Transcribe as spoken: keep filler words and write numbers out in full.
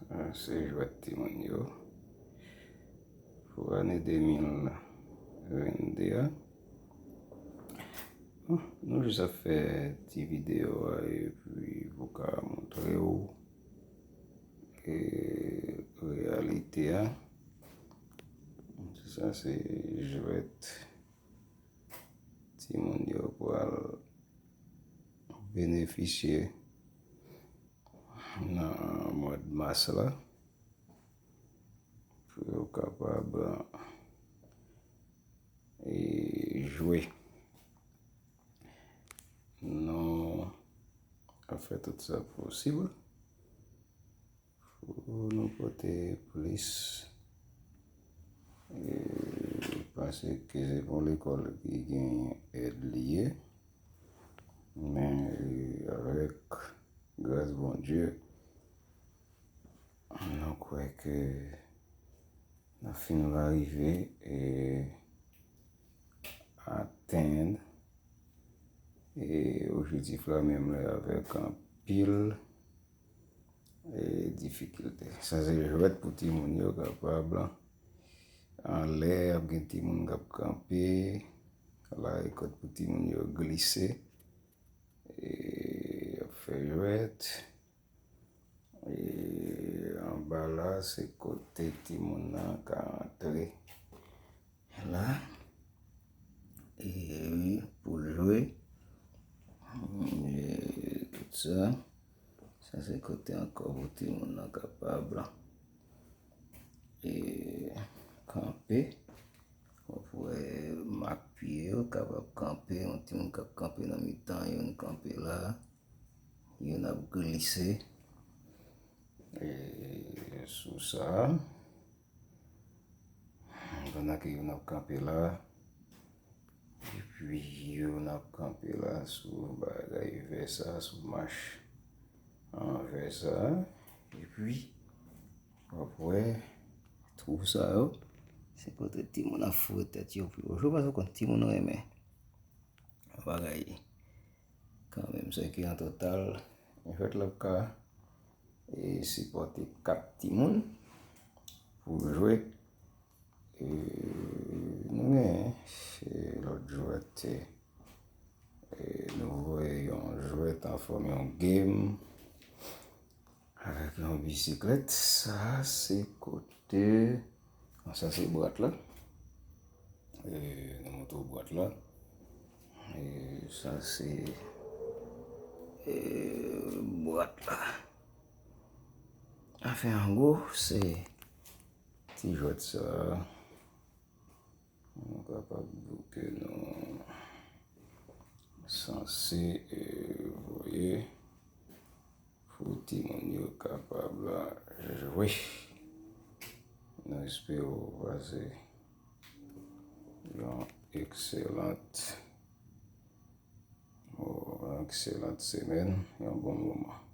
Se jwèt timoun yo pou ane de mil vennde a. Bon, nou jis ap fè ti videyo a epi pou ka montre w e, reyalite a. Sa se jwèt timoun yo pral benefisye nan mwa mas la pou yo kapab e, jwe. Nou ap fè tout sa posib pou nou pote plis e, paske se pou lekòl ki gen èd li ye. Men e, avèk gras Bondye, nou kwè ke n ap fin va rive e, atenn e, objektif la menm lè avèk anpil e, difikilte. Sa se jwèt pou timoun yo kapab anlè, ap gen timoun k ap kanpe, la e kot pou timoun yo glise e, ap fè jwèt. E anba la se kote timoun nan ka antre la e, wi, pou l jwe. E tout sa, sa se kote ankò pou timoun nan kapab e, kanpe. W ap wè mak pye yo kapab kanpe, yon timoun k ap kanpe nan mitan, youn kanpe la, youn ap glise e, sou sa. Pandan ke youn ap kanpe la, epi youn ap kanpe la sou bagay vè sa, sou mach an vè sa, epi w ap wè twou sa yo, se kote timoun ap foure tèt yo pou yo jwe, paske w konn timoun renmen bagay kanmenm. Sa ki an total, jwèt la ap ka e, sipòte kat timoun pou jwe. E, nou gen e, lòt jwèt e, e, nou voye yon jwèt an fòm yon game avèk yon bisiklèt. Sa se kote, sa se bwat la. E, nou montre w bwat la. E, sa se e, bwat la. Anfen, an gwo, se ti jwèt sa. Nou kapab di ke nou sanse e, voye pou timoun yo kapab jwe. Nou espere w pase yon ekselant, yon ekselant semèn, yon bon moman.